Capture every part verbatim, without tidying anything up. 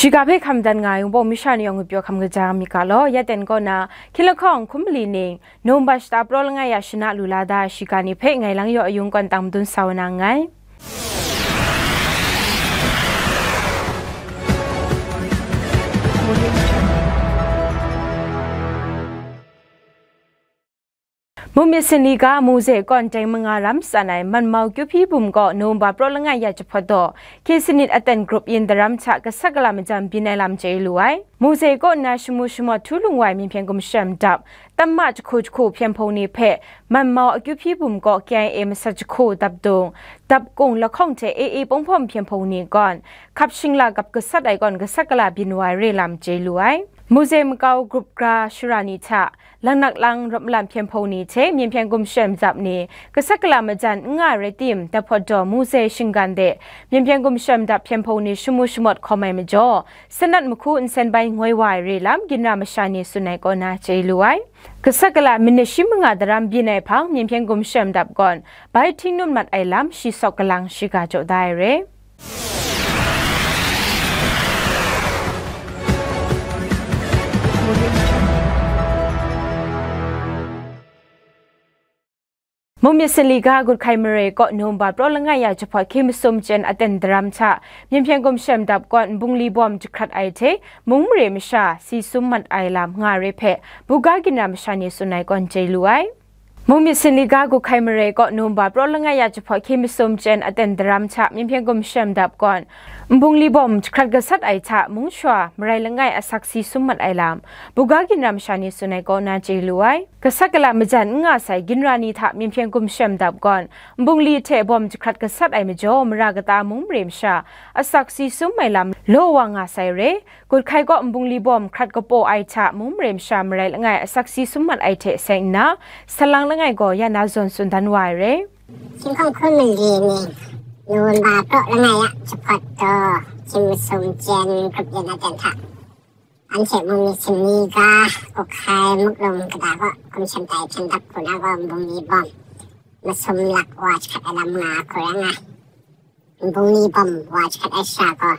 Shiga hpe hkam dan nga ai Wunpawng masha ni yawng ngwi pyaw hkam kaja myit ga law, ya ten kaw na, hkying lahkawng hkum mali ning, November shata praw langai ya shana lu la da ai shiga ni hpe ngai Lang Yaw Ayung kawn tang madun sa wa na nngai. Mumyit Sinli ga Muze kawn teng manga ram tsan ai Manmau Kyu Hpyi Bum kaw November praw langai ya jahpawt daw, hkye sanit aten grup yin daram hta gasat gala majan byin ai lam chye lu ai. Muze kaw nna shamu shamawt htu lung wa ai Myen Hpyen Gumshem Dap, Tamma jahku jahku hpyen hpung ni hpe Manmau Akyu Hpyi Bum kaw K I A masat jahku dap dung, dap kung lahkawng hte A A Pawng Hpawm hpyen hpung ni gawn, hkap shingla gap gasat ai gawn gasat gala byin wa ai re lam chye lu ai. Muze makau grup gra shara ni hta, Langnak lang, Rawp Malam hpyen hpung ni hte Myen Hpyen Gumshem Dap ni gasat gala majan n nga ai rai tim, dahpawt daw Muze shinggan de Myen Hpyen Gumshem Dap hpyen hpung ni shamu shamawt hkawm ai majaw, sanat mahku nsen bai ngoi wa ai re lam ginra masha ni tsun ai kaw na chye lu ai. Gasat gala minit shi manga daram byin ai hpang Myen Hpyen Gumshem Dap gawn bai hting nun mat ai lam shi sawk galang shiga jaw da ai re. Mumyit Sinli ga Guthai mare kaw November praw langai ya jahpawt hkye masum chyen aten daram hta Myen Hpyen Gumshem Dap gawn nbungli bawm jahkrat ai hte mung mare masha si sum mat ai lam nga re hpe, buga ginra masha ni tsun ai kawn chye lu ai. Mumyit Sinli ga Guthai mare kaw November praw langai ya jahpawt hkye masum chyen aten daram hta Myen Hpyen Gumshem Dap gawn nbungli bawm jahkrat gasat ai hta mung shawa marai langai asak si sum mat ai lam, buga ginra masha ni tsun ai kaw na chye lu ai. Gasat gala majan n nga sai ginra ni hta Myen Hpyen Gumshem Dap gawn, nbungli hte bawm jahkrat gasat ai majaw, mara kata mung mare masha asak si sum ai lam law wa nga sai re. Guthai kaw nbungli bawm hkrat kapaw ai hta mung mare masha marai langai asak si sum mat ai hte seng nna, salang langai gaw ya na zawn tsun dan wa ai re. Hkying hkawng hkum mali ning, November praw langai ya jahpawt daw, hkye masum chyen grup yin aten hta, anhte Mumyit Sinli ga Guthai muklum kata kaw Gumshem Dap hpyen dap hku na gaw nbungli bawm masum lak wa jahkrat ai lam nga hku rai nga ai. Nbungli bawm wa jahkrat ai sha gaw,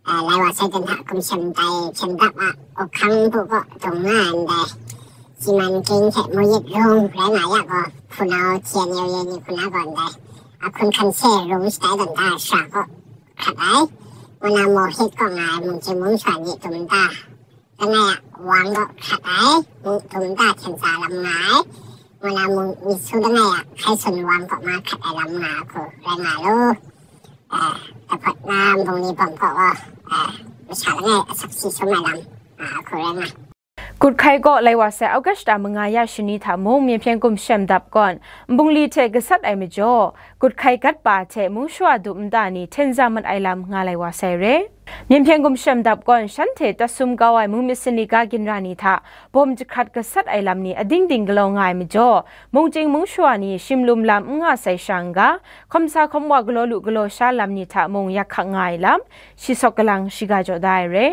eh, lai wa sai ten hta Gumshem Dap hpyen dap a, Up Hkang bu kaw dung nga ai ndai, Siman King hte Muyit Rung rai nga ya gaw, hpunau T N L A ni hku na gaw ndai, ahkun hkan se rung shatai tawn da ai sha kaw hkrat ai. Ngu na Mohit kaw nga ai mungchying mung shawa ni dum da langai a wang kaw hkrat ai, mung dum da hten tsa lam nga ai. Ngu na mung myit su langai a hkai sun wang kaw ma hkrat ai lam nga ai hku rai nga lu. Eh, dahpawt na nbungli bawm kaw gaw, eh, masha langai asak si sum ai lam, ah, hku rai nga ai. Guthai kaw lai wa sai August shata manga ya shani hta mung Myen Hpyen Gumshem Dap gawn nbungli hte gasat ai majaw, Guthai gat pa hte mung shawa dup nta ni hten za mat ai lam nga lai wa sai re. Myen Hpyen Gumshem Dap gawn shanhte tat sum kau ai Mumyit Sinli ga ginra ni hta bawm jahkrat gasat ai lam ni ading ding galaw nga ai majaw, mungchying mung shawa ni shim lum lam n nga sai sha n ga, hkawm sa hkawm wa galaw lu galaw sha lam ni hta mung yak hkak nga ai lam, shi sawk galang shiga jaw da ai re.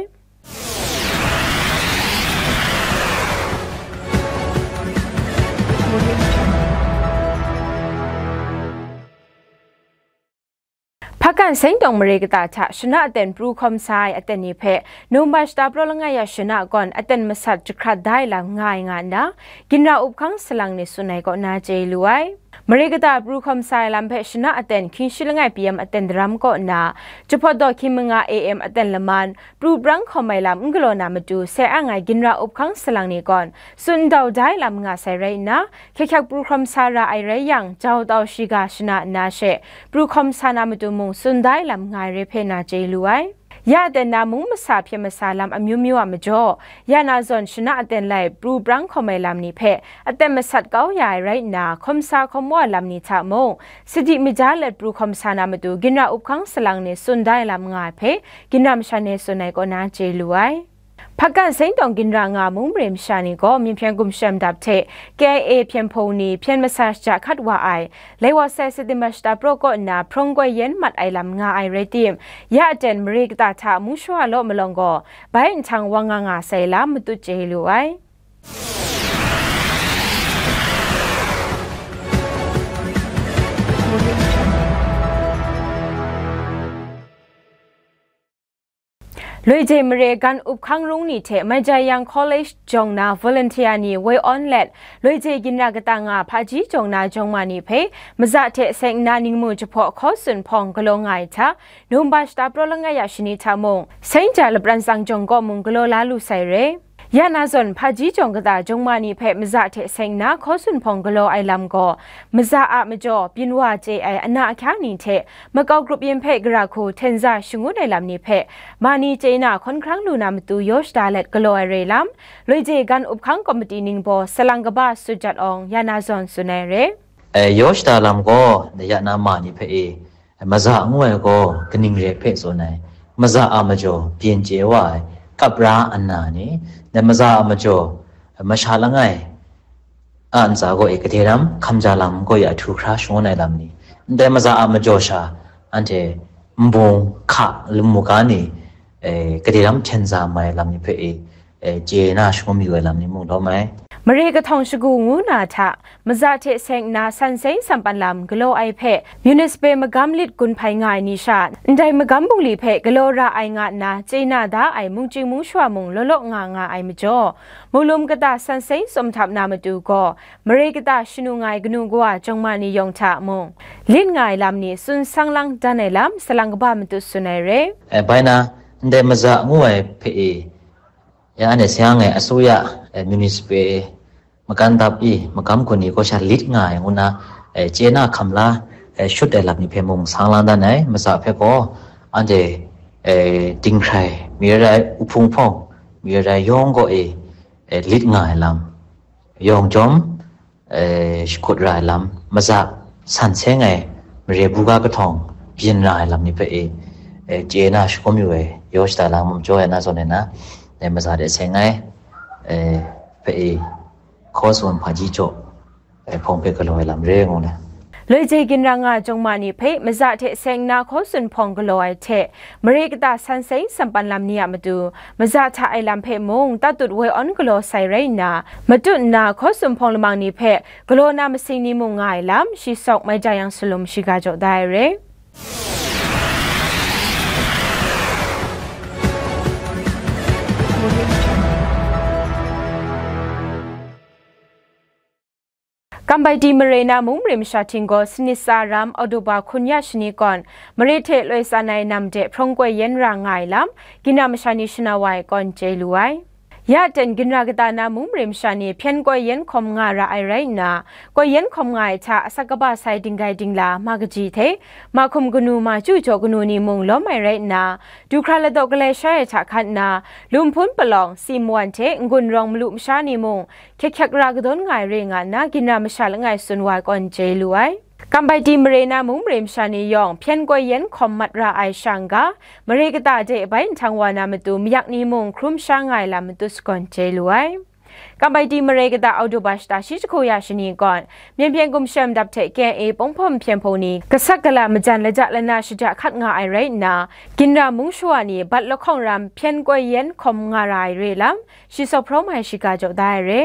Hpakan Seng tawng mare kata hta shana aten pru hkawm sa ai aten ni hpe November shata praw langai ya shana gawn aten masat jahkrat da ai lam nga ai nga nna, ginra Up Hkang salang ni tsun ai kaw na chye lu ai. Mare kata pru hkawm sa ai lam hpe shana aten hkying shi langai P M aten daram kaw nna, jahpawt daw hkying manga A M aten laman, pru brang hkawm ai lam n galaw na matu sai ang ai ginra Up Hkang salang ni gawn tsun dau da ai lam nga sai rai nna, hkyak hkyak pru hkawm sa ra ai rai yang, jau tau shiga shana nna she, pru hkawm sa na matu mung tsun da ai lam nga ai re hpe na chye lu ai. Ya aten na mung masa hpyen masa lam amyu myu a majaw, ya na zawn shana aten lai pru brang hkawm ai lam ni hpe aten masat kau ya ai rai nna, hkawm sa hkawm wa lam ni hta mung, sadi maja let pru hkawm sa na matu ginra Up Hkang salang ni tsun da ai lam nga ai hpe, ginra masha ni tsun ai kaw na chye lu ai. Hpakan Seng tawng ginra nga mung mare masha ni gaw Myen Hpyen Gumshem Dap hte K I A hpyen hpung ni hpyen masa shaja hkat wa ai, lai wa sai September shata praw kaw nna hprawng koi yen mat ai lam nga ai rai tim, ya aten mare kata hta mung shawa law malawng gaw, bai nhtang wa nga nga sai lam matut chye lu ai. Loije mare gan up hkang rung ni hte Maijayang College jawng na volunteer ni woi awn let, Loije ginra kata nga hpaji jawng na jawng ma ni hpe maza hte seng nna ningmu jahpaw hkaw tsun hpawng galaw nga ai hta, November shata praw langai ya shani hta mung, Saint Ja lapran tsang jawng kaw mung galaw la lu sai re. Ya na zawn hpaji jawng kata jawng ma ni hpe maza hte seng nna hkaw tsun hpawng galaw ai lam gaw, maza a majaw byin wa chye ai ana ahkya ni hte makau grup yin hpe gara hku hten za shangun ai lam ni hpe mani chye na hkawn hkrang lu na matu yaw shada let galaw ai re lam, Loije gan up hkang komiti ningbaw salang kaba sut jat awng ya na zawn tsun ai re. E, yaw shada lam gaw, ya na ma ni hpe e, maza ngu ai gaw kaning re hpe tsun ai, maza a majaw byin chye wa ai, kap ra nna ni, dai maza a majaw masha langai a ntsa gaw e, kade ram hkamja lam gaw ya htu hkra shangun ai lam ni, ndai maza a majaw sha anhte nbung hka lamu ga ni, e, kade ram hten za mai lam ni hpe e, e, chye na shangun yu ai lam ni mung lawm ai. Mare kahtawng shagu ngu na hta, maza hte seng nna san seng sampan lam galaw ai hpe, municipal magam lit gun hpai nga ai ni sha, ndai magam bungli hpe galaw ra ai nga nna chye na da ai mungchying mungshawa mung law law nga nga ai majaw, mulum kata san seng tsawm htap na matu gaw, mare kata shanu nga ai kanu kawa jawng ma ni yawng hta mung, lit nga ai lam ni tsun sang lang dan ai lam salang kaba matut tsun ai re. E, bai na, ndai maza ngu ai hpe e, ya anhte sayang ai asuya, e, municipal magan dap i, magam gun ni kaw sha lit nga ai ngu na, e, chye na hkam la, e, shut ai lam ni hpe mung sang lang dan ai, maza hpe gaw, anhte, e, dinghkrai, mi rai rai, uhpung hpawng, mi rai rai yawng gaw e, e, lit nga ai lam, yawng jawm, e, shakut ra ai lam, maza san seng ai mare buga kahtawng byin ra ai lam ni hpe e, e, chye na shagum yu ai, yaw shada lam mung jaw ai na zawn e na, e, maza de seng ai, e, hpe e, hkaw tsun hpaji jaw, e, hpawng hpe galaw ai lam re ngu na. Loije ginra nga jawng ma ni hpe maza hte seng nna hkaw tsun hpawng galaw ai hte, mare kata san seng sampan lam ni a matu, maza hta ai lam hpe mung tatut woi awn galaw sai rai nna, matut nna hkaw tsun hpawng lamang ni hpe galaw na masing ni mung nga ai lam, shi sawk Maijayang Salum shiga jaw da ai re. Kambaiti mare na mung mare masha htinggaw sanit tsa ram October hkun ya shani kawn, mare hte loi tsan ai nam de hprawng koi yen ra nga ai lam, ginra masha ni shana wa ai kawn chye lu ai. Ya ten ginra kata na mung mare masha ni hpyen koi yen hkawm nga ra ai rai nna, koi yen hkawm nga ai hta asak kaba sai dinggai dingla ma kaji hte, ma hkum kanu ma chyu jaw kanu ni mung lawm ai rai nna, du hkra ladaw galai shai ai hta hkan nna, Lunghpun palawng, si mawan hte n-gun rawng malu masha ni mung, hkyek hkyek ra kadawn nga ai re nga nna, ginra masha langai tsun wa ai kawn chye lu ai. Kambaiti mare na mung mare masha ni yawng, hpyen koi yen hkawm mat ra ai sha n-ga, mare kata de bai nhtang wa na matu mayak ni mung hkrum sha nga ai lam matut sagawn chye lu ai. Kambaiti mare kata October shata shi jahku ya shani kawn, Myen hpyen gumshem dap hte K I A pawng hpawm hpyen hpung ni, kasak kala majan laja lana shaja hkat nga ai rai nna, ginra mung shawa ni bat lahkawng ram hpyen koi yen hkawm nga ra ai re lam, shi sawk hprawm ai shiga jaw da ai re.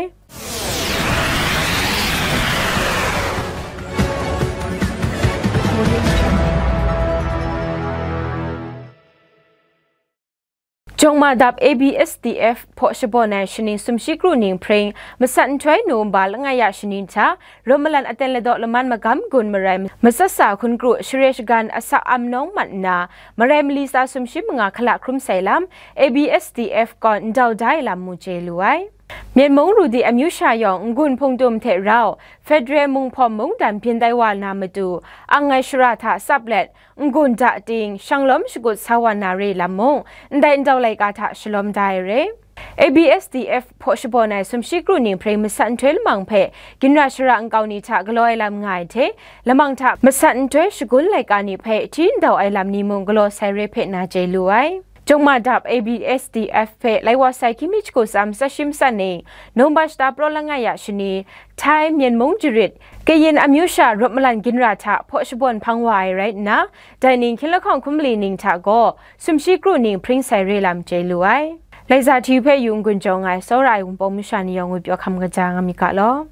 Jawng ma dap A B S D F hpaw shabawn ai shaning sumshi kru ning hpring, masat nhtoi November langai ya shani hta, rawt malan aten ladaw laman magam gun marai, matsat sa hkun kru, share shagan asak am nawng mat nna, marai mali tsa sumshi manga hkala hkrum sai lam, A B S D F kawn ndau da ai lam mu chye lu ai. Myen mung Rudi amyu sha yawng n-gun hpungtum hte rau, Federal mung hpawm mungdan byin tai wa na matu, ang ai shara hta tsap let, n-gun da ting, shanglawm shagut sa wa na re lam mung, ndai ndau laika hta shalawm da ai re. A B S D F hpaw shabawn ai sumshi kru ning hpring masat nhtoi lamang hpe, ginra shara nkau ni hta galaw ai lam nga ai hte, lamang hta masat nhtoi shagun laika ni hpe hti ndau ai lam ni mung galaw sai re hpe na chye lu ai. Jawng ma dap A B S D F hpe lai wa sai hkying mi jahku tsa matsat shi matsat ni, November shata praw langai ya shani, Thai, Myen mung jarit, kayin amyu sha rawt malan ginra hta hpaw shabawn hpang wa ai rai nna, dai ning hkying lahkawng hkum mali ning hta gaw, sumshi kru ning hpring sai re lam chye lu ai. Laiza hti hpe yu n-gun jawng ai, tsawra ai Wunpawng masha ni yawng ngwi pyaw hkam kaja nga mi ga law.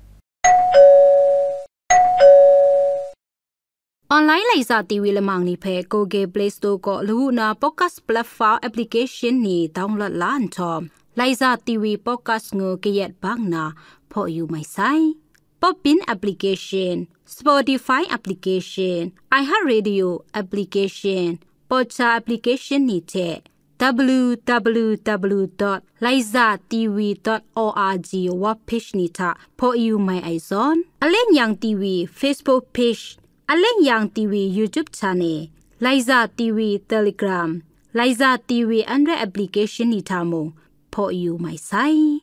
Online Laiza T V lamang ni hpe Google Play Store kaw lawu na podcast platform application ni download la nhtawm, Laiza T V podcast ngu kayat bang na hpaw yu mai sai. Podbean application, Spotify application, iHeartRadio application, Podcha application ni hte w w w dot laiza t v dot o r g web page ni hta hpaw yu mai ai zawn, Alen Yang T V Facebook page, Alen Yang T V YouTube channel, Laiza T V Telegram, Laiza T V Android application ni hta mung hpaw yu mai sai.